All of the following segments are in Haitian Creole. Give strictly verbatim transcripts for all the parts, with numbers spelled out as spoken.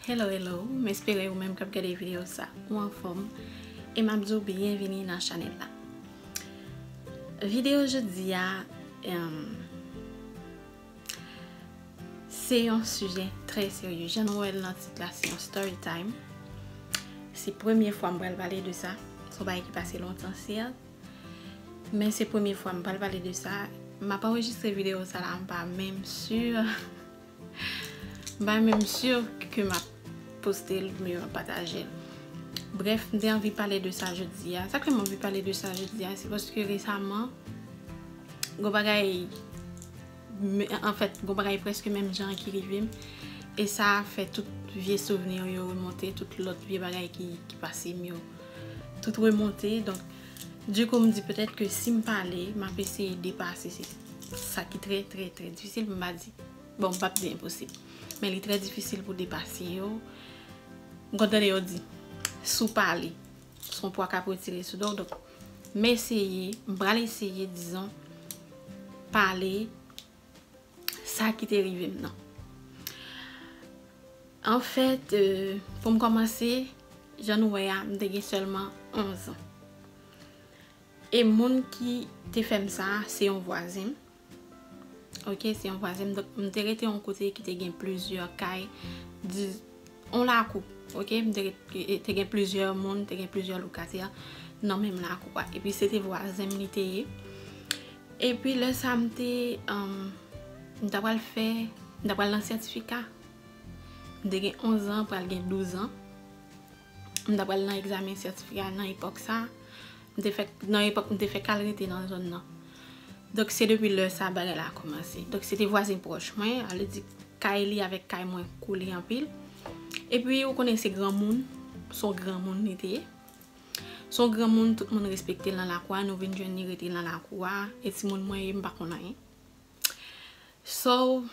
Hello, hello, m espere ou menm k ap gade videyo sa, ou anfòm, e m ap di w byenvini nan chanèl la. Videyo jodi a, em, se yon sijè trè serye. Jan nou wè l nan tit la, se yon story time. Se premye fwa m pral pale de sa. Se yon bagay ki pase lontan, sèt. Men se premye fwa m pral pale de sa. M ap anrejistre videyo sa la, m pa menm si. M pa menm si ke m ap poste l oubyen m ap pataje l. Brèf, m te anvi pale de sa jodi a. Sa k fè m anvi pale de sa jodi a, se paske resaman, gon bagay, me- anfèt, gon bagay prèske menm jan ki rive m. E sa fè tout vye souvni yo remonte, tout lòt vye bagay ki, ki pase m yo, tout remonte. Donk, dikou, m di petèt ke si m pale, m ap eseye depase se, sa ki trè, trè, trè difisil pou m pa di. Bon, m p ap di enposib. Men li trè difisil pou depase yo. M konn tande yo di, si w pale, se yon pwa k ap retire sou do w. Donk, m eseye, m pral eseye, dizon, pale sa ki te rive m nan. Anfèt, euh, pou m kòmanse, jan nou wè a, m te gen sèlman onz an. E moun ki te fè m sa, se yon vwazen m. Ok, se yon vwazen m. Donk, m te rete yon kote ki te gen plizyè kay, di, yon lakou. Ok, m te, ret- te gen plizyè moun, te gen plizyè lokatè nan menm lakou a. Epi se te vwazen m li te ye. Epi lè sa m te, um, m ta pral fè, m ta pral nan sètifika. M te gen onz an, pral gen douz an. M ta pral nan egzamen sètifika nan epòk sa. M te fèk, nan epòk, m te fèk al rete nan zòn nan. Donk, se depi lè sa bagay la kòmanse. Donk, se te vwazen pwòch mwen, sa vle di kay li avèk kay mwen kole anpil. Epi, ou konnen se granmoun, se yon granmoun li te ye. Se yon granmoun, tout moun respekte l nan lakou a, nou vin jwenn li rete nan lakou a, e timoun mwen ye, m pa konn anyen. So,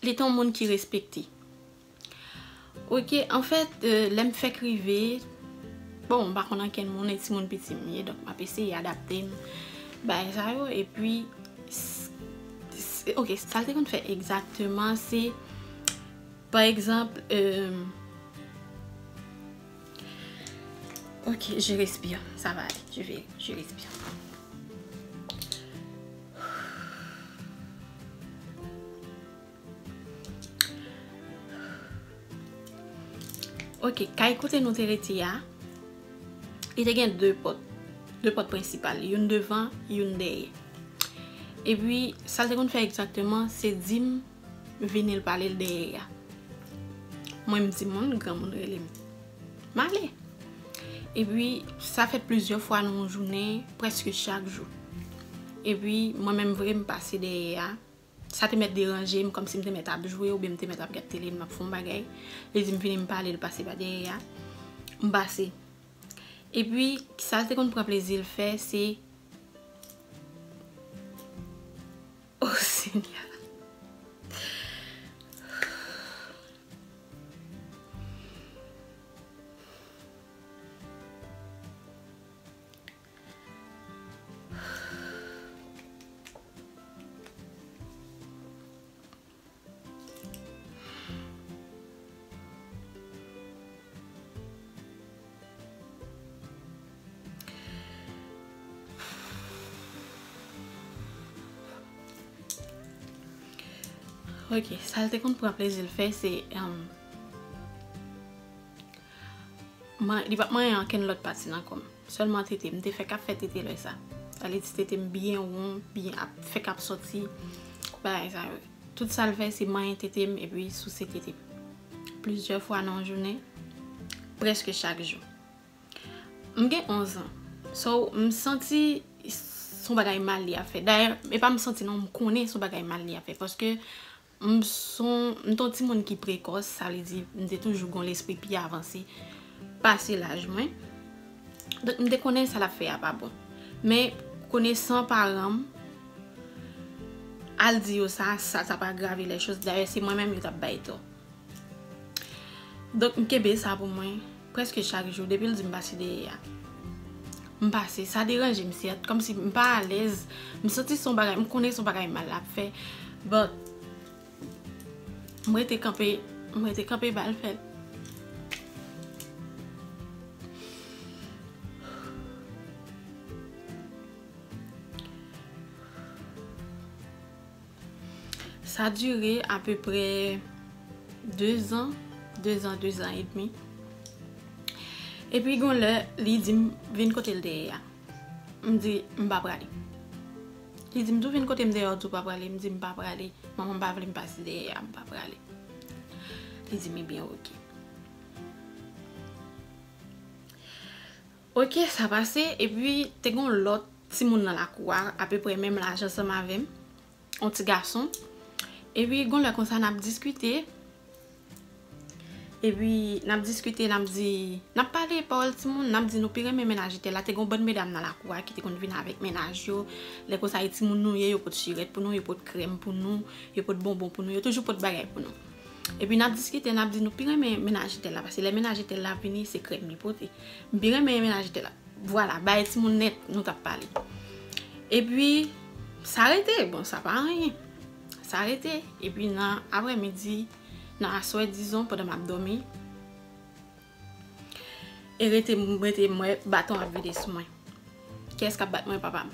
li te yon moun ki respekte. Ok, anfèt, euh, lè m fèk rive, bon, m pa konn ankenn moun, e timoun piti m ye, donk m ap eseye adapte m, bagay sa yo, epi, s- s- ok, sa l te konn fè egzakteman, se, pa egzanp, euh, ok, je respire, ça va aller, je vais, je respire. Ok, kay kote nou te rete a, li te gen de pòt, de pòt prensipal, youn devan, youn dèyè. Epi, sa l te konn fè egzakteman, se di m vini l pale l dèyè a. Mwen, m timoun, granmoun rele m. M ale. Epi, sa fèt plizyè fwa nan yon jounen, prèske chak jou. Epi, mwen menm vre, m pase dèyè a. Sa te mèt deranje m, kòmsi m te mèt ap jwe oubyen m te mèt ap gad tele, m ap fè yon bagay. Li di m vini m pale, l pase pa dèyè a. M pase. Epi, sa l te konn pran plezi l fè, se, o Senyè. Ok, sa l te konn pran plezi l fè, se, um, man- li p ap manyen ankenn lòt pati nan kò m. Sèlman tete m. M te fèk ap fè tete lè sa. Sa vle di tete m byen won, byen ap, fèk ap sòti, bagay sa yo. Tout sa l fè, se manyen tete m epi souse tete m. Plizyè fwa nan yon jounen, prèske chak jou. M gen onz an. So, m santi s- s on bagay mal li ap fè. Dayè, e pa m santi non, m konnen s on bagay mal li ap fè. Paske m s on, m t on timoun ki prekòs, sa vle di, m te toujou gon lespri pi avanse pase laj mwen. Donk, m te konnen sa l ap fè a pa bon. Men, konesan paran m, al di yo sa, sa t ap agrave lè choz. Dayè, se mwen menm yo t ap bay tò. Donk, m kenbe sa pou mwen prèske chak jou, depi l di m pase dèyè a. M pase, sa deranje m, sèt, kòmsi m pa alèz, m santi s on bagay, m konnen s on bagay mal l ap fè, but m rete kanpe, M rete kanpe ba l fè l. Sa dire apeprè de zan, de zan, de zan edmi. Epi gon lè, li di m, "Vin kote l dèyè a." M di, "M pa prale." Li di m, "Tou vin kote m dèyè a, w di w pa prale." M di, "M pa prale. Manman m pa vle m pase dèyè a, m pa prale." Li di m, "Ebyen, oke." Oke, sa pase, epi te gon lòt timoun nan lakou a, apeprè menm laj ansanm avè m, yon ti gason. Epi gon lè konsa n ap diskite, epi n ap diskite, n ap di, n ap pale pawòl timoun, n ap di nou pi renmen mennaj entèl la. Te gon bann medam nan lakou a ki te konn vin avèk mennaj yo. Lè konsa e timoun nou ye, yo pot chirèt pou nou, yo pot krèm pou nou, yo pot bonbon pou nou, yo toujou pot bagay pou nou. Epi n ap diskite, n ap di nou pi renmen mennaj entèl la, paske lè mennaj entèl la vini, se krèm li pote. M pi renmen mennaj entèl la. Vwala, bay timoun nèt, nou t ap pale. Epi, sa rete, bon, sa pa anyen. Sa rete, epi nan aprèmidi, nan aswè, dizon, pandan m ap dòmi, e rete, m rete, m wè baton ap vide sou mwen. Kiyès k ap bat mwen? Papa m.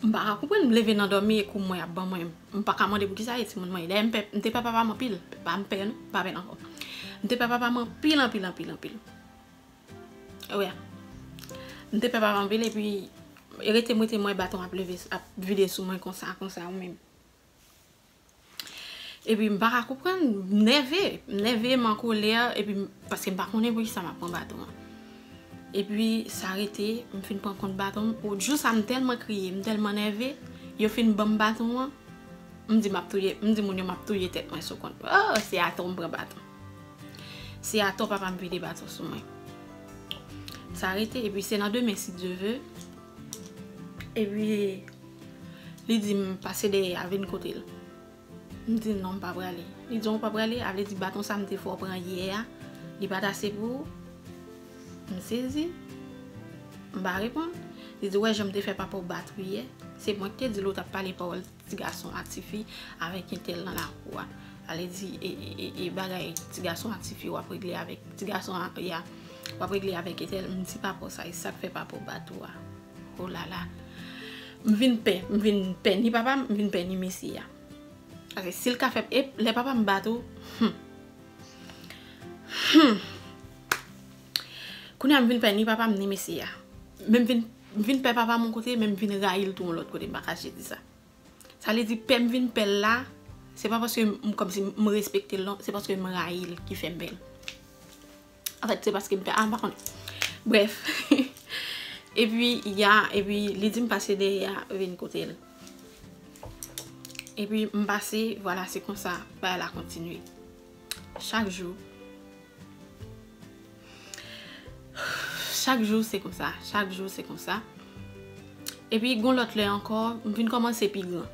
M pa ka konprann, m leve nan dòmi e kou mwen ap ban mwen. M pa ka mande poukisa e timoun mwen. Dayè, m pè, m te pè papa m anpil. Pa m pè, non, pa pè ankò. M te pè papa m anpil, anpil, anpil, anpil. Wi. M te pè papa m anpil, epi e rete m rete m wè baton ap leve, ap vide sou mwen konsa, konsa, ou menm. Epi m pa ka konprann, m nève, m nève, m an kolè, epi m, paske m pa konnen poukisa m ap pran baton an. Epi sa rete, m fin pran kont baton m. O, jou sa m tèlman kriye, m tèlman nève, yo fin ban m baton an. M di m ap touye, m di moun yo m ap touye tèt mwen sou kont. O, se atò m pran baton. Se atò papa m vide baton sou mwen. Sa rete, epi se nan demen, si Dye ve. Epi li di m, "Pase dèyè a, vin kote l." M di, "Non, m pa prale." Li di, "W pa prale?" A vle di baton sa m te fè w pran yè a, li pa t ase pou ou? M sezi. M pa reponn. Li di, "W wè jan m te fè papa w bat ou yè? Se mwen ki te di l ou t ap pale pawòl ti gason ak tifi avèk entèl nan lakou a." A vle di, e, e, e, e bagay ti gason ak tifi w ap regle avèk ti gason a, ya, w ap regle avèk entèl. M di papa w sa, e sa k fè papa w bat ou a. O la la. M vin pè, m vin pè ni papa m, m vin pè ni mesye a. Paske si l ka fè, e lè papa m bat ou, hmm. Hmm. Kounye a m vin pè ni papa m ni mesye a. Men m vin, m vin pè papa m yon kote, men m vin rayi l tou yon lòt kote, m pa kache di sa. Sa vle di pè m vin pè l la, se pa paske m, kòmsi m respekte l non, se paske m rayi l ki fè m pè l. Anfèt, se paske m pè, a, m pa konnen. Brèf. Epi, ya, epi li di m pase dèyè a, vin kote l. Epi m pase, vwala, se konsa bagay la kontinye. Chak jou. Chak jou se konsa, chak jou se konsa. Epi gon lòt lè ankò, m vin kòmanse pi gran.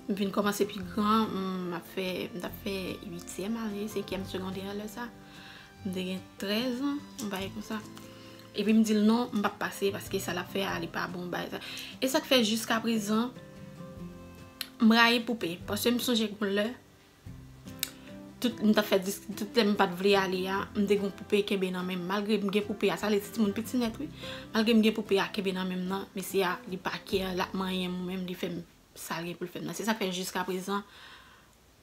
M vin kòmanse pi gran, m ap fè, m t ap fè uityèm ale, senkyèm segondè lè sa. M te gen trèz an, yon bagay konsa. Epi m di l non, m p ap pase paske sa l ap fè a, li pa bon, bagay sa. E sa k fè jiska prezan, m rayi poupe, paske m sonje gon lè, tout, m t ap fè dis-, tout lè m pa t vle ale a, m te gen yon poupe kenbe nan men m. Malgre m gen poupe a, sa vle di timoun piti nèt, wi. Malgre m gen poupe a kenbe nan men m nan, mesye a, li pa kè, l ap manyen m ou menm, li fè m sa l gen pou l fè m nan. Se sa k fè jiska prezan,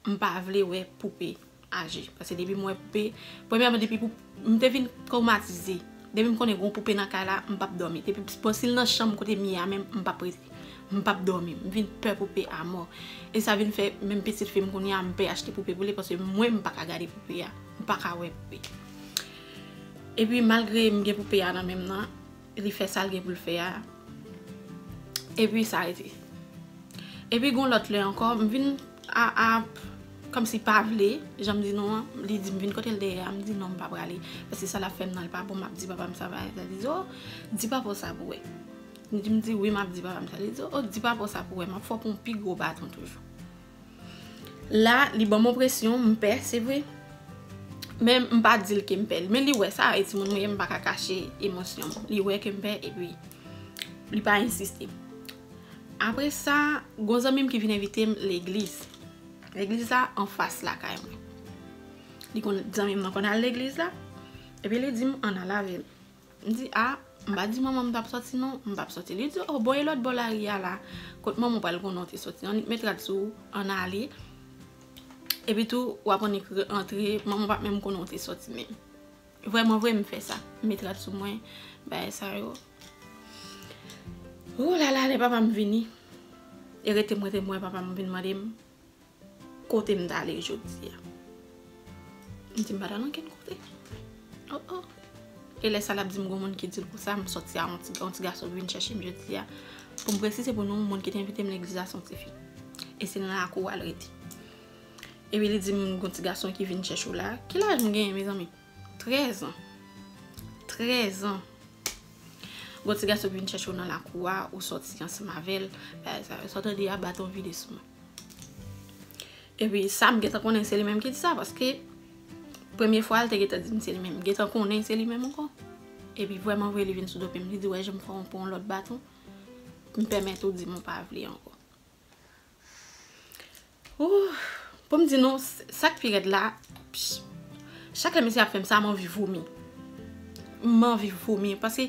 m pa vle wè poupe aje. Paske depi m wè poupe, premyèman, depi pou, m te vin twomatize. Depi m konnen gon poupe nan kay la, m p ap dòmi. Depi, bon, si l nan chanm kote m ye a menm, m p ap rete. M p ap dòmi. M vin pè poupe amò. E sa vin fè, menm pitit fi m kounye a, m pè achte poupe pou li, paske mwen, m pa ka gade poupe a. M pa ka wè poupe. Epi, malgre m gen poupe a nan men m nan, li fè sa l gen pou l fè a. Epi, sa rete. Epi, gon lòt lè ankò, m vin a, a, kòmsi pa vle, jan m di nou an, li di m vin kote l dèyè a, m di non, m pa prale. Paske sa l ap fè m nan, l pa bon, m ap di papa m sa, bagay sa, li di, "O, di papa w sa pou wè." M di, m di, "Wi, m ap di papa m sa." Li di, "O, di papa w sa pou wè, m ap fè w pran yon pi gwo baton toujou." La, li ban m yon presyon, m pè, se vre. Men m pa di l ke m pè l. Men li wè sa, e timoun mwen ye, m pa ka kache emosyon m. Li wè ke m pè, epi li pa ensiste. Apre sa, gon zanmi m ki vin envite m legliz. Legliz la anfas lakay mwen. Li konn, zanmi m nan konn al legliz la. Epi li di m, "Ann al avè m." M di, "A, m pa di manman m t ap sòti non, m p ap sòti." Li di, "O, bon, e lòt bò lari a la, kot manman w pral konnen w te sòti, annik met rad sou ou, ann ale. Epi tou, w ap annik re-, antre, manman w p ap menm konnen w te sòti menm." Vrèman vre, m fè sa. M met rad sou mwen, bagay sa yo. Ou la la, lè papa m vini, e rete m, rete m wè papa m vin mande m kote m t ale jodi a. M di m pa t al ankenn kote. Oh, oh. E lè sa l ap di m gon moun ki di l konsa, m sòti a yon ti, yon ti gason ki vin chèche m jodi a. Pou m presize pou nou, moun ki te envite m legliz la se yon tifi. E se nan lakou a l rete. Epi li di m gon ti gason ki vin chèche w la. Ki laj m genyen, mezanmi? Trèz an. Trèz an. Gon ti gason ki vin chèche w nan lakou a, ou sòti ansanm avè l. Bagay sa yo, sa w tande a, baton vide sou mwen. Epi sa m gentan konnen se li menm ki di sa, paske premye fwa l te gentan di m se li menm. M gentan konnen se li menm ankò. Epi vrèman vre li vin sou do pye m, li di, "Wè, jan m fè w pran yon lòt baton, m pèmèt ou di m ou pa vle ankò." Ouh, pou m di nou, s-, sa k pi rèd la, pch, chak lè mesye ap fè m sa, m anvi vomi. M anvi vomi, paske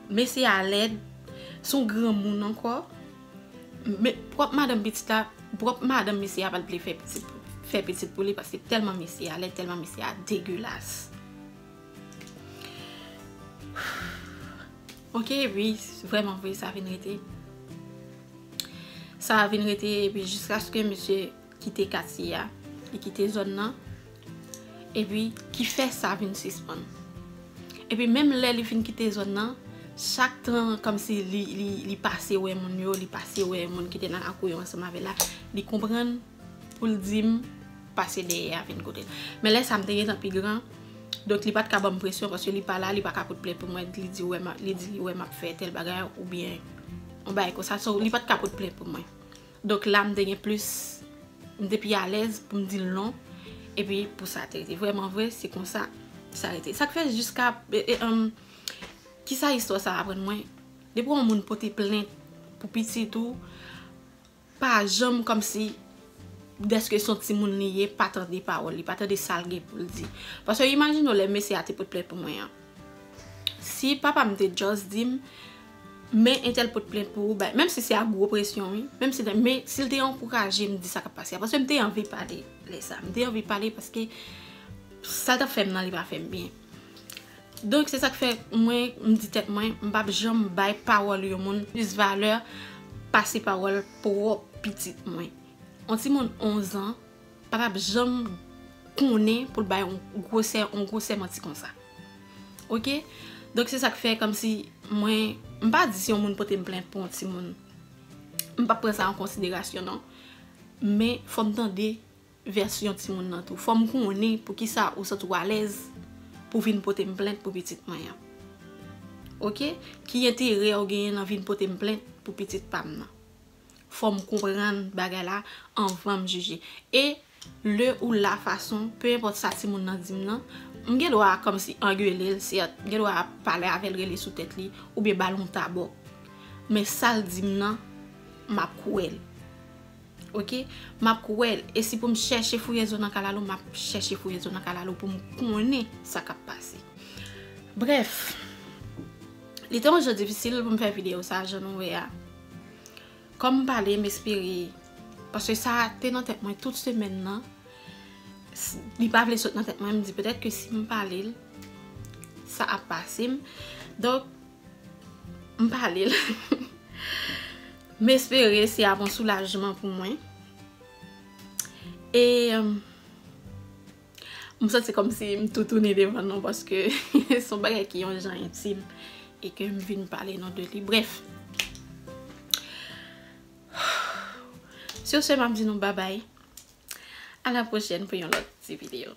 mesye a lèd, se yon granmoun ankò. Men, pwòp madanm pitit la, pwòp madanm mesye a pa t vle fè pitit, fè pitit pou li, paske tèlman mesye a lèd, tèlman mesye a degelas. Ok, epi, vrèman vre, sa vin rete. Sa vin rete, epi jiskaske mesye kite katye a, li kite zòn nan, epi ki fè sa vin sispann. Epi menm lè li fin kite zòn nan, chak tan kòmsi li, li, li pase wè moun yo, li pase wè moun ki te nan lakou yo ansanm avè l la, li konprann pou l di m pase dèyè a vin kote l. Men lè sa m te gentan pi gran, donk li pa t ka ban m presyon paske li pa la, li pa ka pot plent pou mwen, li di wè m ap, li di li wè m ap fè tèl bagay oubyen yon bagay konsa, so li pa t ka pot plent pou mwen. Donk la m te gen plis, m te pi alèz pou m di l non, epi pou sa te rete. Vrèman vre, se konsa sa rete. Sa k fè jiska, e, e, um, kisa istwa sa aprann mwen? Depi yon moun pote plent pou pitit ou, pa janm kòmsi dèske se yon timoun li ye, pa tande pawòl li, pa tande sa l gen pou l di. Paske imajine w lè mesye a te pot plent pou mwen an. Si papa m te just di m, men entèl pot plent pou ou, bay, menm si se ak gwo presyon, wi, menm si, men si l te ankouraje m di sa k ap pase a, paske m te anvi pale lè sa. M te anvi pale paske sa l t ap fè m nan, li pa fè m byen. Donk, se sa k fè mwen, m di tèt mwen, m p ap janm bay pawòl yon moun plis valè pase pawòl pwòp pitit mwen. Yon timoun onz an pa t ap janm konnen pou l bay yon gwosè, yon gwosè manti konsa. Oke? Donk, se sa k fè kòmsi mwen, m pa di si yon moun pote m plent pou yon timoun, m p ap pran sa an konsiderasyon, non. Men, fò m tande vèsyon timoun nan tou. Fò m konnen poukisa ou santi w alèz pou vin pote m plent pou pitit mwen an. Oke? Ki enterè w genyen nan vin pote m plent pou pitit pa m nan? Fò m konprann bagay la anvan m jije. E le ou la fason, pe enpòt sa timoun nan di m nan, m gen dwa kòmsi angele l, sèt, m gen dwa pale avè l, rele sou tèt li, oubyen ba l yon tabò. Men sa l di m nan, m ap kwè l. Oke? M ap kwè l. E si pou m chèche fouye zo nan kalalou, m ap chèche fouye zo nan kalalou pou m konnen sa k ap pase. Brèf, li te yon jan difisil pou m fè videyo sa, jan nou wè a. Kòm m pale, m espere, paske sa te nan tèt mwen tout semèn nan. S-, li pa vle sot nan tèt mwen, m di petèt ke si m pale l, sa ap pase m. Donk, m pale l. M espere se ap yon soulajman pou mwen. E, um, m santi kòmsi m tou tounen devan nou paske se yon bagay ki yon jan entim e ke m vin pale nou de li. Brèf. Sur ce, m ap di nou babay. A la pwochèn pou yon lòt ti videyo.